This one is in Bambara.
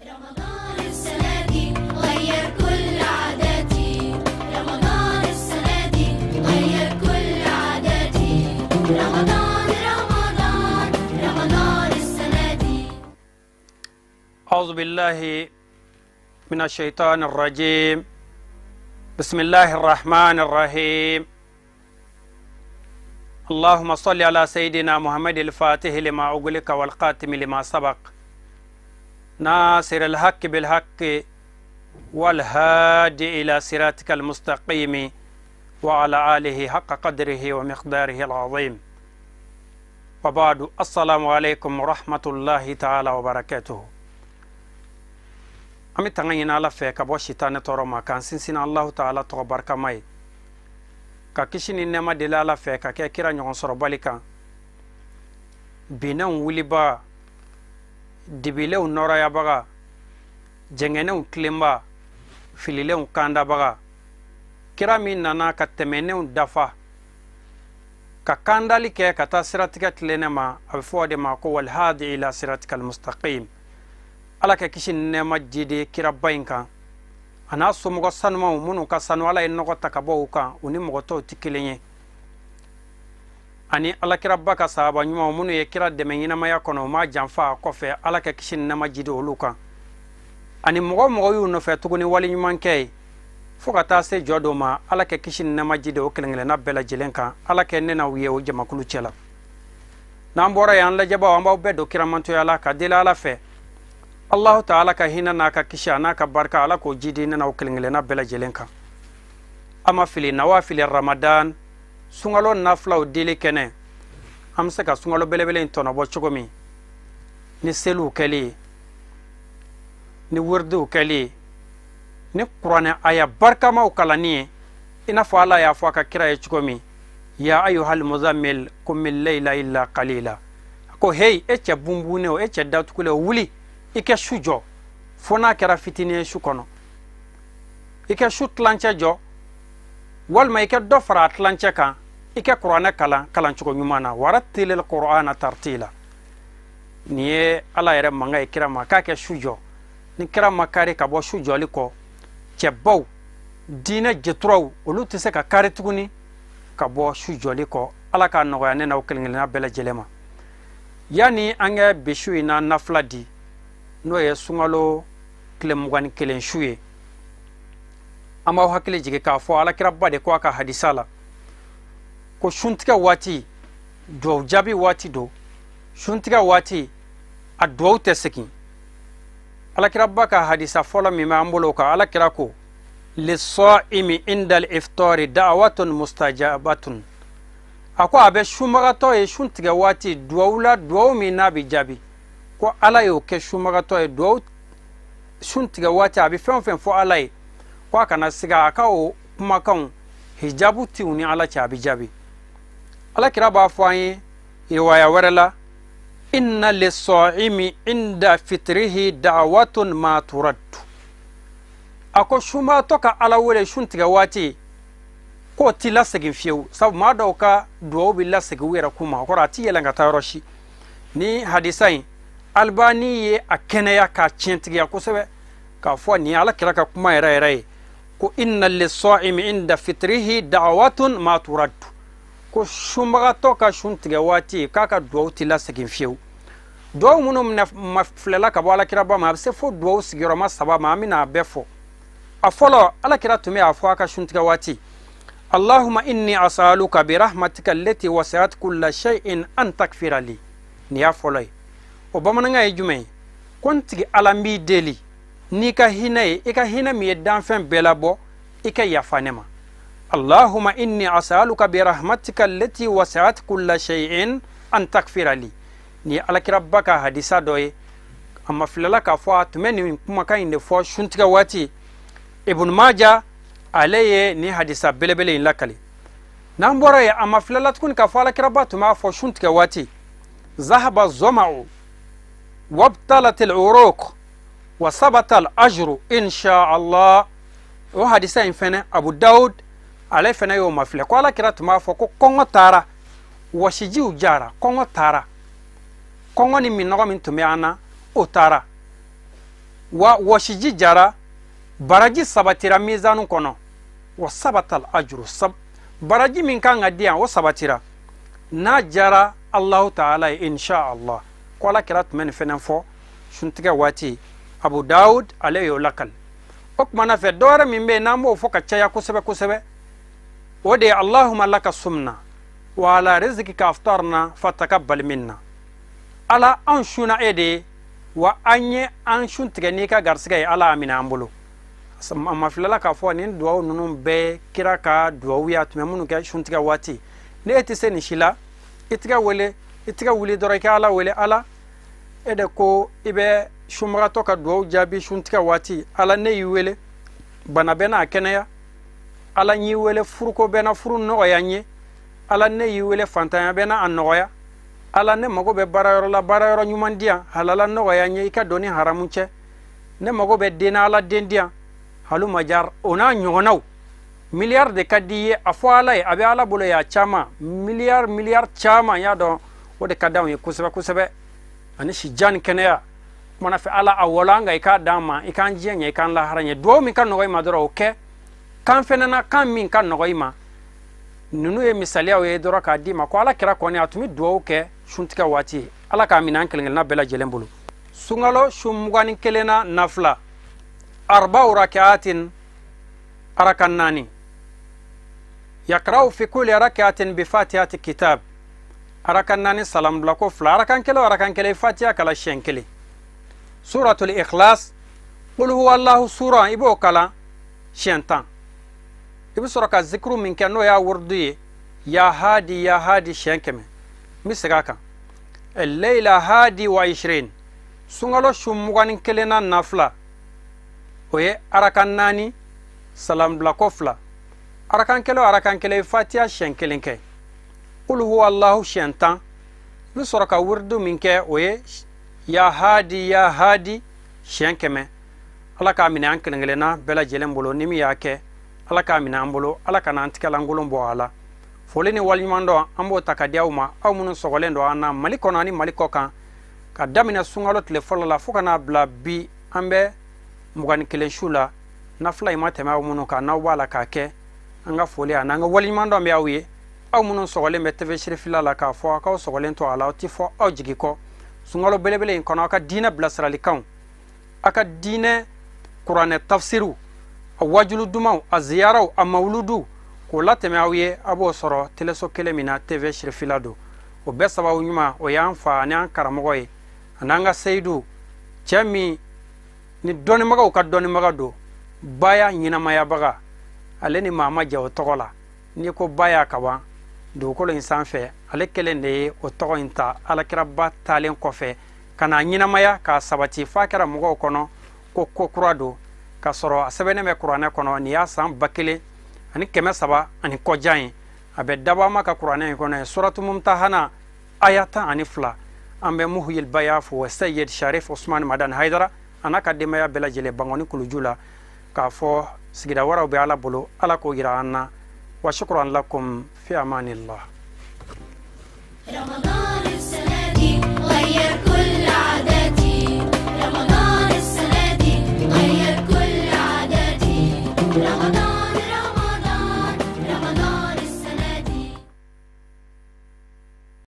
رمضان السنة دي غير كل عاداتي، رمضان السنة دي غير كل عاداتي، رمضان رمضان رمضان السنة دي. أعوذ بالله من الشيطان الرجيم. بسم الله الرحمن الرحيم. اللهم صل على سيدنا محمد الفاتح لما أغلق والقاتم لما سبق، ناصر الحق بالحق والهادي إلى صراطك المستقيم وعلى آله حق قدره ومقداره العظيم. وبعد، السلام عليكم ورحمة الله تعالى وبركاته. An bɛ tanga ɲini Ala fɛ ka bɔ sitanɛ tɔɔrɔ ma, k'an sinsin Alahu taala tɔgɔ barikama ye, ka kisi ni nɛɛma deli Ala fɛ ka kɛ kira ɲɔgɔn sɔrɔbali kan, binnenw wuliba, dibilenw nɔrɔyabaga, jɛngɛnenw tilenba, fililenw kandabaga, kira min nana ka tɛmɛnenw dafa, ka kandali kɛ ka taa siratigɛ tilennen ma, a bɛ fɔ o de ma ko walhadi ila siratikal mustaqim. Ala ka kisi ni nɛɛma jidi kiraba in kan, a n'a somɔgɔ sanumaw minnu ka sanu Ala ye nɔgɔ ta ka bɔ u kan, u ni mɔgɔ tɔw tɛ kelen ye, ani alakiraba ka sahaba ɲumanw minnu ye kira dɛmɛ ɲɛnamaya kɔnɔ, u ma janfa a kɔfɛ, Ala ka kisi ni nɛɛma jidi olu kan, ani mɔgɔ o mɔgɔ y'u nɔfɛ tuguni wale ɲuman kɛ ye fo ka taa se jɔ dɔ ma, Ala ka kisi ni nɛɛma jidi o kelen kelenna bɛɛ lajɛlen kan. Ala kɛ ne n'aw ye o jamakulu cɛ la. N'an bɔra yen, an lajɛbaw, an b'aw bɛɛ don kiramantoya la ka deli Ala fɛ, Allahu taala ka hinɛ n'a ka kisi a n'a ka barika, Ala k'o jidi ne n'aw kelen kelenna bɛɛ lajɛlen kan. A ma fili nawafili Ramadan, sunkalo nafilaw dili kɛnɛ, an bɛ se ka sunkalo belebele in tɔnɔbɔ cogo min ni seliw kɛli ye, ni wuridiw kɛli ye, ni kuranɛ aya barikamaw kalanni ye, i n'a fɔ Ala y'a fɔ a ka kira ye cogo min, ya ayyuhal muzammil qumil layla illa qalila. A ko hey, e cɛ bunbunnen o, e cɛ datugulen o, wuli i kɛ su jɔ fo n'a kɛra fitinin ye su kɔnɔ, i kɛ su tilancɛ jɔ, walima i kɛ dɔ fara a tilancɛ kan, i kɛ kuranɛ kalan kalancogo ɲuman na, warattilil qur'ana tartila. Nin ye Ala yɛrɛ mankan ye kira ma k'a kɛ su jɔ. Ni kira ma kari ka bɔ su jɔli kɔ, cɛbaw, diinɛ jɛturaw, olu tɛ se ka kari tuguni ka bɔ su jɔli kɔ. Ala k'a nɔgɔya ne n'aw kelen kelenna bɛɛ lajɛlen ma. Yanni an kɛ bi su in na nafila di, n'o ye sunkalo tile 21 su ye, an b'aw hakili jigin k'a fɔ alakiraba de ko a ka hadisa la ko suntigɛ waati duwawu jaabi waati don, suntigɛ waati a duwawu tɛ segin. Alakiraba ka hadisa fɔlɔ min b'an bolo o kan, alakira ko lisa'imi indal iftari da'watun mustajabatun. A ko a bɛ sunbagatɔ ye suntigɛ waati duwawu la, duwawu min n'a bɛ jaabi, ko Ala y'o kɛ sunbagatɔ ye. Duwawu suntigɛ waati a bɛ fɛn o fɛn fɔ Ala ye, ko a kana siga, a ka o kumakanw hijabu ti u ni Ala cɛ, a bɛ jaabi. Alakira b'a fɔ an ye riwaya wɛrɛ la, inna lisa'imi inda fitrihi da'watun ma turaddu. A ko sunbagatɔ ka Ala wele suntigɛ waati k'o ti lasegin fiyewu, sabu maa dɔw ka duwawu bɛ lasegin u yɛrɛ kun ma, o kɔrɔ a ti yɛlɛn ka taa yɔrɔ si. Ni hadisa in Albani ye a kɛnɛya k'a tiɲɛtigiya kosɛbɛ k'a fɔ nin ye Ala kira ka kuma yɛrɛ yɛrɛ ye, ko inna lisa'imi inda fitrihi da'watun ma turaddu, ko sunbagatɔ ka sun tigɛ waati k'a ka duwawu ti lasegin fiyewu. Duwawu minnu ma filɛla ka bɔ alakiraba ma, a bɛ se fo duwawu sigiyɔrɔma 3 ma, an bɛna a bɛɛ fɔ. A fɔlɔ, alakira tun bɛ a fɔ a ka sun tigɛ waati, Allahumma inni as'aluka bi rahmatika allati wasi'at kulla shay'in an takfira li. Nin y'a fɔlɔ ye. O bamanankan ye jumɛn ye? Ko n tigi Ala, n b'i deli n'i ka hinɛ ye, i ka hinɛ min ye danfɛn bɛɛ labɔ, i ka yafa ne ma. Allahumma inni as'aluka bi rahmatika allati wasi'at kulla shay'in an takfira li. Nin ye alakiraba ka hadisa dɔ ye, a ma filɛla k'a fɔ a tun bɛ nin kumakan in de fɔ suntigɛ waati. Ibn Majah ale ye nin hadisa belebele in lakali. N'an bɔra yen, a ma filɛla tuguni k'a fɔ alakiraba tun b'a fɔ suntigɛ waati, zahaba zoma'u wabtalat al-uruq wa sabata al-ajru insha Allah. O hadisa in fɛnɛ Abu Dawud ale fɛnɛ y'o mafilɛ, ko alakira tun b'a fɔ ko kɔngɔ taara, wɔsijiw jara, kɔngɔ taara, kɔngɔ ni minnɔgɔ min tun bɛ an na o taara. Wa wɔsiji jara, baraji sabatira mizanu kɔnɔ. Wa sabatal ajru sab, baraji min kan ka di yan, o sabatira n'a jara Allahu ta'ala ye, insha Allah. Ko ala kira tun bɛ nin fɛnɛ fɔ suntigɛ waati. Abu Dawud ale y'o lakali. O kumana fɛ, dɔwɛrɛ min bɛ yen n'an b'o fɔ ka caya kosɛbɛ kosɛbɛ, o de ye Allahumma laka sumna wa ala rizqika aftarna fataqabbal minna. Ala, anw sunna e de ye, wa an ye an sun tigɛ n'i ka garisigɛ ye, Ala y'a minɛ an bolo. A ma filala k'a fɔ nin duwawu ninnu bɛɛ kira ka duwawu ye, a tun bɛ minnu kɛ suntigɛ waati. Ni e tɛ se nin si la, i tigɛ wele, i tigɛ wuli dɔrɔn, i ka Ala wele. Ala, e de ko i bɛ sunbagatɔ ka duwawu jaabi suntigɛ waati. Ala, ne y'i wele, bana bɛ n'a kɛnɛya. Ala, n y'i wele, furuko bɛ na, furu nɔgɔya n ye. Ala, ne y'i wele, fantanya bɛ na, a nɔgɔya. Ala, ne mago bɛ baarayɔrɔ la, baarayɔrɔ ɲuman di yan, halala nɔgɔya n ye, i ka don ni haramu cɛ. Ne mago bɛ den na, Ala, den di yan. Halumajar, o n'a ɲɔgɔnnaw. Miliyari de ka di i ye, a fɔ Ala ye, a bɛ Ala bolo y'a caman, miliyari miliyari caman, y'a dɔn o de ka d'anw ye kosɛbɛ kosɛbɛ, ani sijan ni kɛnɛya. Kumana fɛ, Ala, a wɔlɔ an kan, i k'a d'an ma, i k'an diɲɛ ɲɛ, i k'an lahara ɲɛ. Duwawu min ka nɔgɔ i ma dɔrɔn, o kɛ. Kan fɛnɛ na, kan min ka nɔgɔ i ma. Ninnu ye misaliyaw ye dɔrɔn k'a d'i ma ko Ala kira kɔni a tun bɛ duwawu kɛ suntigɛ waati ye. Ala k'a minɛ an kelen kelenna bɛɛ lajɛlen bolo. Sunkalo su 21 na nafila, arba'u rak'atin, arakan 4. Yakra'u fi kulli rak'atin bi fatihati kitab. Arakan 4, salam bila ko 2. Arakan kelen o arakan kelen, fatiha kala siɲɛ kelen. Suratul ikhlas, qul huwa Allahu sura, i b'o kalan siɲɛ 10. I bɛ sɔrɔ ka zikiru min kɛ, n'o y'a wurudu ye, ya hadi ya hadi siɲɛ 100. N bɛ segin a kan. Leila hadi wa ishirin, sunkalo su 21 na nafila, o ye arakan 4, salam bila ko 2. Arakan kelen o arakan kelen, fatiha siɲɛ kelen kɛ. Qul huwa Allahu siɲɛ 10. I bɛ sɔrɔ ka wurudu min kɛ, o ye ya hadi ya hadi siɲɛ 100. Ala k'a minɛ an kelen kelenna bɛɛ lajɛlen bolo. Ni min y'a kɛ, Ala k'a minɛ an bolo, Ala kana an tigɛlankolon bɔ a la. Foli ni waleɲuman dɔn, an b'o ta ka di aw ma, aw minnu sɔgɔlen don an na Mali kɔnɔ ani Mali kɔ kan, ka daminɛ sunkalo tile fɔlɔ la fo ka n'a bila bi an bɛ 21 su la. Nafila in ma tɛmɛ aw minnu kan, n'aw b'a la k'a kɛ, an ka foli ani an ka waleɲuman dɔn bɛ aw ye, aw minnu sɔgɔlen bɛ TV Sirifila la, k'a fɔ aw k'aw sɔgɔlen to a la, aw ti fɔ aw jigi kɔ sunkalo belebele in kɔnɔ. Aw ka diinɛ bilasiralikanw, aw ka diinɛ kuranɛ tafsiriw, a wajulu dumanw, a ziyaraw, a mawuludu, k'o latɛmɛ aw ye, a b'o sɔrɔ teleso kelen min na, TV Sirifila don. O bɛɛ sababu ɲuman, o y'an fa ani an karamɔgɔ ye, ani an ka seyidu, cɛ min ni dɔnnibagaw ka dɔnnibaga don, baya ɲɛnamayabaga, ale ni maa ma jɛ o tɔgɔ la. N'i ko baya kaban dugukolo in sanfɛ, ale kelen de ye o tɔgɔ in ta alakiraba taalen kɔfɛ ka n'a ɲɛnamaya k'a sabati f'a kɛra mɔgɔw kɔnɔ ko ko kura don, k'a sɔrɔ a sɛbɛnnen bɛ kuranɛ kɔnɔ. Nin y'a san 1300 ani kɔjan ye, a bɛ dabɔ ma ka kuranɛ in kɔnɔ ye, suratu Mumtahana aya 12. An bɛ Muhyil Baya fo, Sayyid Sharif Usman Madan Haidara, a n'a ka denbaya bɛɛ lajɛlen Bangɔni kuluju la, k'a fɔ sigida wɛrɛw bɛ Ala bolo, Ala k'o yira an na. Wa shukran lakum, fi amanillah. Ramadan.